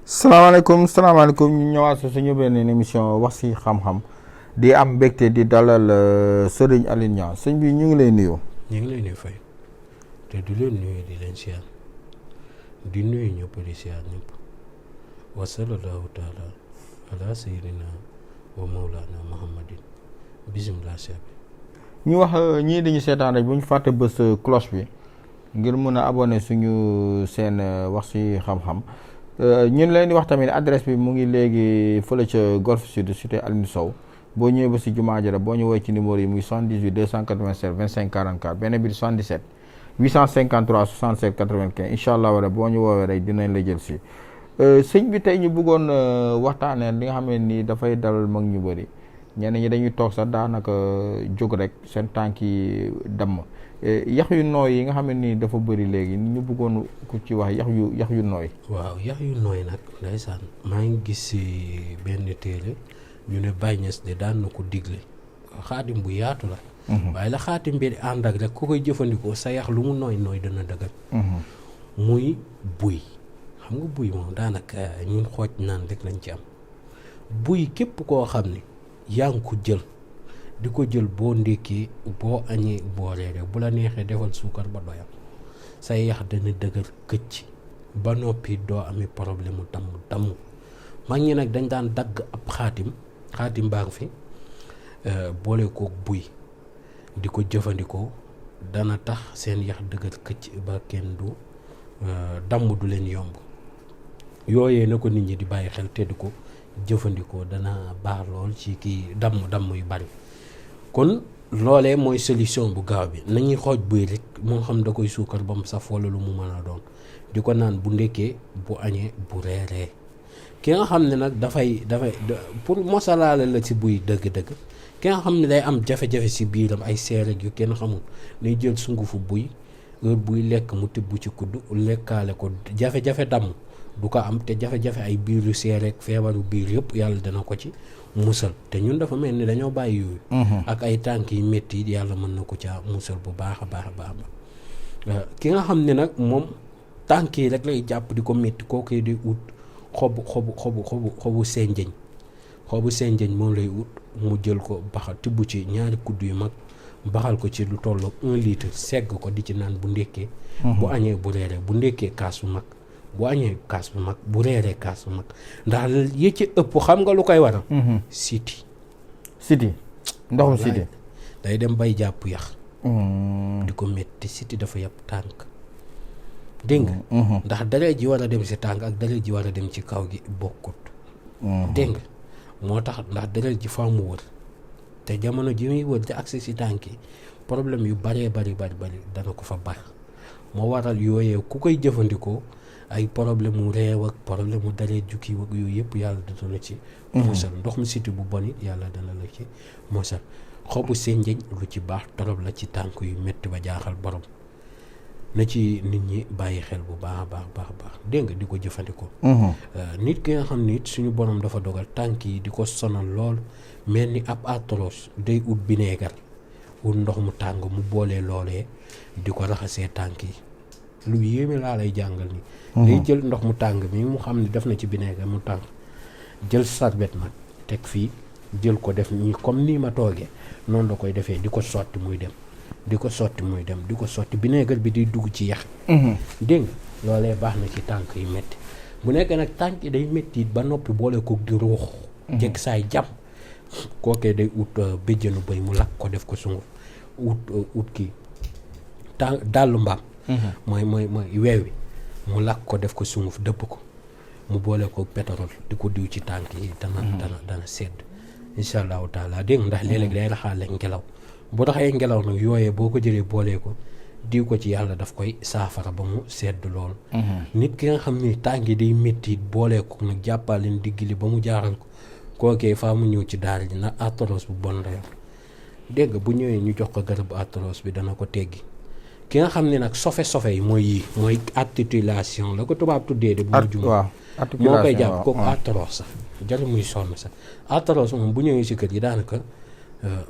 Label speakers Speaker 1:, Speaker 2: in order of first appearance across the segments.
Speaker 1: salaamaaleykum ñu ñëwaat si suñu benn émission wax si xam-xam di am mbégte di dalal Serigne Alioune Niang sëñ bi ñu ngi lay nuyu.
Speaker 2: ñu ngi lay nuyu fay te di leen nuyu di leen siyaar di nuyu ñëpp di siyaar ñëpp wa sallallahu taala ala sayyidina wa mawlana muhammadin bismillah siyaar bi
Speaker 1: ñu wax ñii dañu seetaan rek bu ñu fàtte bës cloche bi ngir mun a abonné suñu seen wax si xam-xam. ñun leen di wax tamit adresse bi mu ngi léegi fële ca Golf Sud cité Aline Sow boo ñëwee ba si jumaa ja boo ñu woowee ci numéro yi muy 78 287 25 44 benn bi 77 853 67 95 incha allah wala boo ñu woowee rek dinañ la jël si. sëñ bi tey ñu bëggoon waxtaanee li nga xam ne nii dafay dalal mag ñu bëri ñenn ñi dañuy toog sax daanaka jóg rek seen tànk yi damm yax yu nooy yi nga xam ne nii dafa bëri léegi ñu bëggoon ku ci wax yax yu nooy.
Speaker 2: waaw yax yu nooy nag ndeysaan maa ngi gis si benn téere ñu ne Baye Niass de daan na ko digle xaatim bu yaatu la. waaye la xaatim bi ànd ak rek ku koy jëfandikoo sa yax lu mu nooy nooy dana dëgër. muy buy xam nga buy moom daanaka ñun xooj naan rek lañ ci am buy képp koo xam ne yaa ngi ko jël. di ko jël boo ndékkee boo añee boo reeree bu la neexee defal suukar ba doyal say yax dana dëgër këcc ba noppi doo amee problème mu damm mag ñi nag dañ daan dagg ab xaatim baa ngi fi boole kook buy di ko jëfandikoo dana tax seen yax dëgër këcc ba kenn du damm du leen yomb yooyee na ko nit ñi di bàyyi xel te di ko jëfandikoo dana baax lool ci kii damm yu bari kon loolee mooy solution bu gaaw bi nañuy xooj buy rek moo xam da koy suukar ba mu saf wala lu mu mën a doon di ko naan bu ndekkee bu añee bu reeree ki nga xam ne nag dafay pour mosalaale la ci buy dëgg-dëgg ki nga xam ne day am jafe-jafe ci biiram ay seereg yu kenn xamul day jël sungufu buy heure buy lekk mu tibb ci kudd lekkaale ko jafe-jafe damm du ko am te jafe-jafe ay biir yu seereg feebaru biir yëpp yàlla dana ko ci musal te ñun dafa mel ni dañoo bàyyi yooyu ak ay tànk yi métti yàlla mën na ko ca musal bu baax a baax ki nga xam ne nag moom tànk yi rek lay jàpp di ko métti kooku di ut xobu senjeñ moom lay ut mu jël ko baxal tibb ci ñaari kudd yu mag baxal ko ci lu tollu 1 litre segg ko di ci naan bu ndékkee bu añee bu reeree bu ndékkee kaas bu mag bu añee kaas bu mag bu reeree kaas bu mag ndax yi ci ëpp xam nga lu koy waral siti
Speaker 1: ndoxum siti
Speaker 2: day dem bay jàpp yax di ko métti siti dafa yàpp tànk dégg nga ndax deret ji war a dem si tànk ak deret ji war a dem ci kaw gi bokkut dégg nga moo tax ndax deret ji faa mu wër te jamono ji muy wër di accès si tànk yi problème yu bari dana ko fa bar moo waral yooyee ku koy jëfandikoo ay problème mu réew ak problème mu dalee jukki ak yooyu yëpp yàlla dana la ci musal ndox mu siti bu bon it yàlla dana la ci musal xobu senjeñ lu ci baax torop la ci tànk yu métti ba jaaxal borom na ci nit ñi bàyyi xel bu baax dégg nga di ko jëfandikoo nit ki nga xam ne it suñu borom dafa dogal tànk yi di ko sonal lool mel ni ab arthrose day ut bineegar ut ndox mu tàng mu boolee loolee di ko raxasee tànk yi lu yéeme laa lay jàngal ni day jël ndox mu tàng mi mu xam ne def na ci bineegar mu tàng jël sarbet nag teg fii jël ko def nii comme nii ma toogee noonu la koy defee di ko sotti muy dem di ko sotti bineegar bi di dugg ci yax dégg nga loolee baax na ci tànk yi métti bu nekk nag tànk yi day métti ba noppi boole ko di ruux jekk saay jàmm kookee day ut béjjënu bëy mu lakk ko def ko sunguf ut kii dàllu mbaam mooy weew wi mu lakk ko def ko sunguf dëpp ko mu boole ko pétrole di ko diw ci tànk yi dana sedd incha allahu taala dégg nga ndax léeg-léeg day raxaale ngelaw bu taxee ngelaw nag yooyee boo ko jëlee boolee ko diw ko ci yàlla daf koy saafara ba mu sedd lool. nit ki nga xam ni tànk yi day métti boolee ko nag jàppaleen digg li ba mu jaaxal ko kookee faa mu ñëw ci daara ji nag arthrose bu bon la yor dégg nga bu ñëwee ñu jox ko garabu arthrose bi dana ko teggi. ki nga xam ne nag sofe yi mooy yii mooy articulation la ko tubaab tuddee de bu mu jum moo koy jàpp kooku arthrose sax jarul muy sonn sax arthrose moom bu ñëwee si kër gi daanaka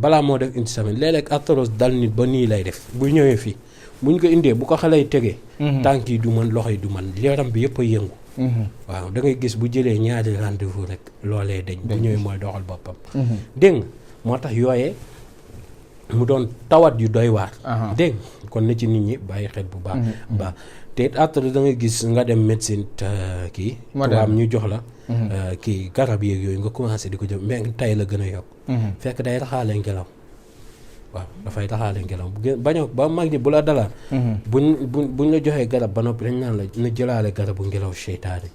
Speaker 2: balaa moo def une semaine léeg-léeg arthrose dal nit ba nii lay def bu ñëwee fii buñ ko indee bu ko xaley tegee tànk yi du mën loxo yi du mën yaram bi yëpp a yëngu waaw da ngay gis bu jëlee ñaari rendez-vous rek loolee dañ bu ñëwee mooy doxal boppam dégg nga moo tax yooyee mu doon tawat yu doy waar dégg kon na ci nit ñi bàyyi xel bu baax te arthrose da ngay gis nga dem médecine kii tubaab ñu jox la kii garab yeeg yooyu nga commencé di ko jëm mais tey la gën a yokk fekk day raxaale ngelaw waaw dafay raxaale ngelaw bañoo ba mag ñi bu la dalaa buñ la joxee garab ba noppi dañ naan la na jëlaale garabu ngelaw seytaane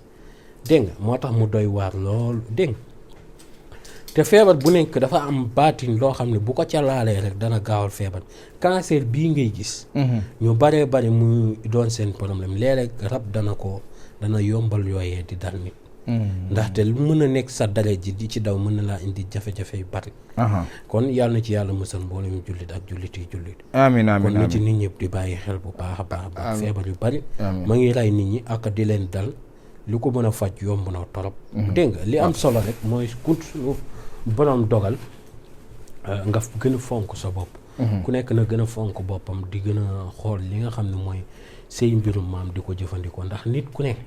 Speaker 2: dégg nga moo tax mu doy waar loolu dégg nga te feebar bu nekk dafa am baatin loo xam ne bu ko ca laalee rek dana gaawal feebar cancer bii ngay gis ñu baree bari mu doon seen problème léeg-léeg rab dana yombal yooyee di dal nit ndaxte lu mën a nekk sa dara ji di ci daw mën na laa indi jafe-jafe yu bari kon yàlla na ci yàlla musal mboolem jullit ak jullit
Speaker 1: amiin amiin
Speaker 2: kon na ci nit ñëpp di bàyyi xel bu baax a baax feebar yu bari ma ngi rey nit ñi ak di leen dal lu ko mën a faj yomb na torop dégg nga li am solo rek mooy borom dogal nga gën a fonk sa bopp ku nekk na gën a fonk boppam di gën a xool li nga xam ne mooy say mbirum maam di ko jëfandikoo ndax nit ku nekk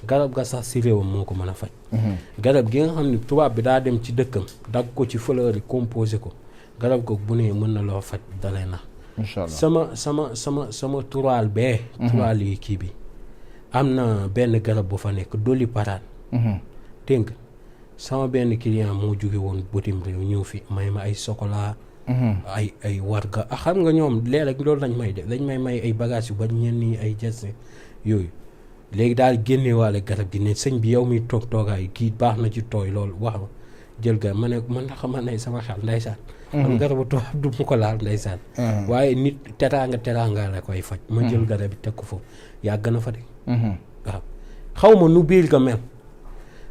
Speaker 2: garab ga sax si réewam moo ko mën a faj garab gi nga xam ne tubaab bi daa dem ci dëkkam dagg ko ci fleur yi composé ko garab ko bu ne mën na loo faj dalee na sama turaal bee turaal yi kii bi am na benn garab bu fa nekk doli paraan dégg sama benn client moo jóge woon bitim réew ñëw fi may ma ay chocolat ay warga xam nga ñoom léeg-léeg loolu lañ may def dañ may ay bagages yu bari ñenn ñi ay geste yooyu léegi daal génneewaale garab gi ne sëñ bi yow mi toogaay kii baax na ci tooy loolu wax jël garab ma ne man na xamal ne sama xel ndeysaan man garabu tubaab du mu ko laal ndeysaan waaye nit teraanga la koy faj ma jël garab bi teg ko foofu yàgg na fa de waaw xaw ma nu biir ga mel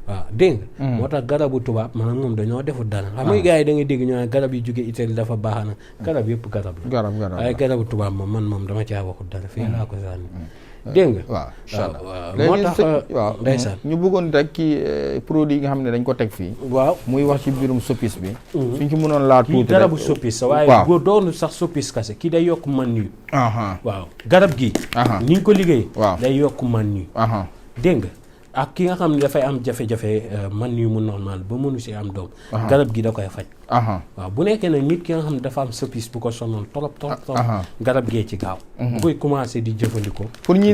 Speaker 2: waaw dégg nga moo tax garabu tubaab maanaam moom dañoo deful dara xam nga gars yi da ngay dégg ñoo ne garab yi jóge Italie dafa baax na garab yëpp garab la waaye garabu tubaab moom dama caa waxul dara fii laa ko sànni dégg nga
Speaker 1: waaw incha allah
Speaker 2: moo tax
Speaker 1: waaw
Speaker 2: ndeysaan
Speaker 1: ñu bëggoon rek kii produit yi nga xam ne dañ ko teg fii
Speaker 2: waaw
Speaker 1: muy wax ci mbirum soppis bi suñ ci mënoon laa tuuti
Speaker 2: kii garabu soppis sa waaye boo doonu sax soppis kase kii day yokk man yu waaw garab gi ni ñu ko liggéey day yokk man yu dégg nga ak ki nga xam ne dafay am jafe-jafe man yu mu normal ba mënu si am doom garab gi da koy faj waaw bu nekkee nag nit ki nga xam ne dafa am soppis bu ko sonal trop garab gee ci gaaw bu koy commencé di jëfandikoo
Speaker 1: pour ñi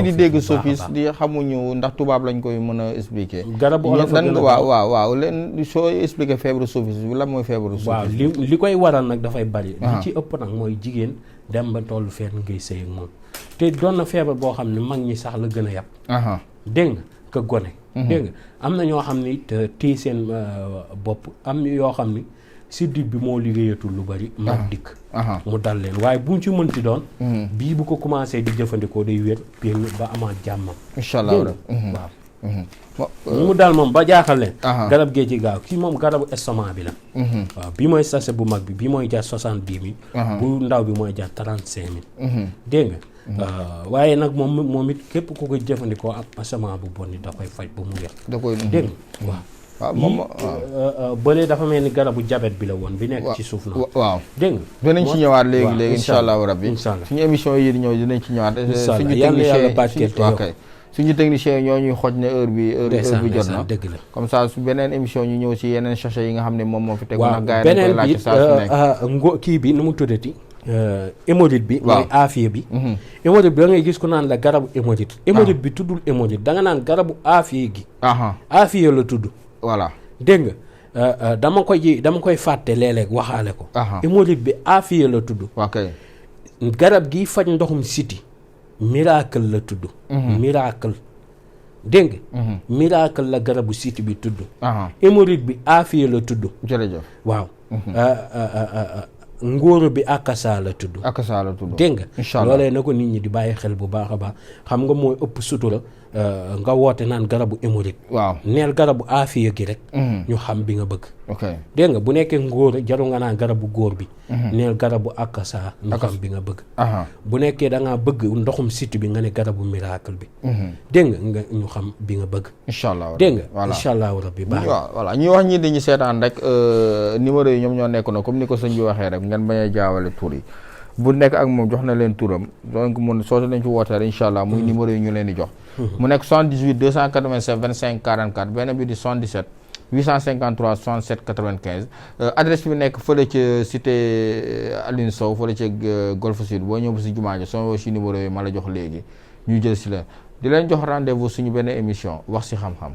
Speaker 1: di dégg soppis di xamuñu ndax tubaab lañ koy mën a expliquer
Speaker 2: garabu olof
Speaker 1: waaw leen soo expliquer feebaru soppis bi lan mooy feebaru soppis
Speaker 2: waaw li koy waral nag dafay bari li ci ëpp nag mooy jigéen dem ba tollu fenn ngay sëy ak moom te doon na feebar boo xam ne mag ñi sax la gën a yàpp dégg nga ka gone dégg nga am na ñoo xam ni téye seen bopp am yoo xam ni siddit bi moo liggéeyatul lu bari mag dikk mu dal leen waaye bu mu ci mënti doon bii bu ko commencé di jëfandikoo day wér pénn ba amaat jàmmam
Speaker 1: incha allah
Speaker 2: waaw ñu mu dal moom ba jaaxal leen garab gee ci gaaw kii moom garabu estomac bi la waaw bii mooy sachet bu mag bi bii mooy jar 70 000 bu ndaw bi mooy jar 35 000 dégg nga waaye nag moom it képp ku ko jëfandikoo ak estomac bu bon ni da koy faj ba mu wér
Speaker 1: da koy
Speaker 2: dégg nga waaw moom bële dafa mel ni garabu jabet bi la woon bi nekk ci suuf na
Speaker 1: waaw
Speaker 2: dégg nga
Speaker 1: dinañ ci ñëwaat léegi incha allahu rabbi suñu émission yi di ñëw dinañ ci ñëwaat suñu technicien ñoo ñuy xooj ne heure bi jot na
Speaker 2: dëgg la
Speaker 1: comme ça su beneen émission ñu ñëw ci yeneen sachet yi nga xam ne moom moo fi tegu nag gars yi dañ koy laajte saa su nekk
Speaker 2: kii bi nu mu tuddati hémorroïde bi mooy aafiya bi hémorroïde bi da ngay gis ku naan la garabu hémorroïde bi tuddul hémorroïde da nga naan garabu aafiya gi aafiya la tudd
Speaker 1: voilà
Speaker 2: dégg nga dama koy fàtte léeg-léeg waxaale ko hémorroïde bi aafiya la tudd garab gi faj ndoxum siti miracle la tudd miracle dégg nga miracle la garabu siti bi tudd hémorroïde bi aafiya la tudd
Speaker 1: jërëjëf
Speaker 2: waaw ngóoro bi akasa la tudd.
Speaker 1: akasa la tudd.
Speaker 2: dégg nga.
Speaker 1: incha allah
Speaker 2: loolee na ko nit ñi di bàyyi xel bu baax a baax xam nga mooy ëpp sutura nga woote naan garabu hémorroïde.
Speaker 1: waaw
Speaker 2: neel garabu aafiya gi rek. ñu xam bi nga bëgg.
Speaker 1: ok
Speaker 2: dégg nga bu nekkee ngóor jaru nga naan garabu góor bi. neel garabu akasa ñu xam bi nga bëgg. bu nekkee da ngaa bëgg ndoxum siti bi nga ne garabu miracle bi. dégg nga ñu xam bi nga bëgg.
Speaker 1: incha allah
Speaker 2: dégg nga incha allahu rabbi baax
Speaker 1: waaw voilà ñuy wax ñi dañuy seetaan rek numéro yi ñoom ñoo nekk na comme ni ko sëñ bi waxee rek ngeen bañ a jaawale tur yi bu nekk ak moom jox na leen turam donc mun soo nañ ci wootee rek incha allah muy numéro yi ñu leen di jox mu nekk 78 287 25 44 benn bi di 77 853 67 95 adresse bi nekk fële ca cité Aline Sow fële ca Golf Sud boo ñëw si jumaa ji soo si numéro yi ma la jox léegi ñu jël si la di leen jox rendez-vous suñu benn émission wax si xam-xam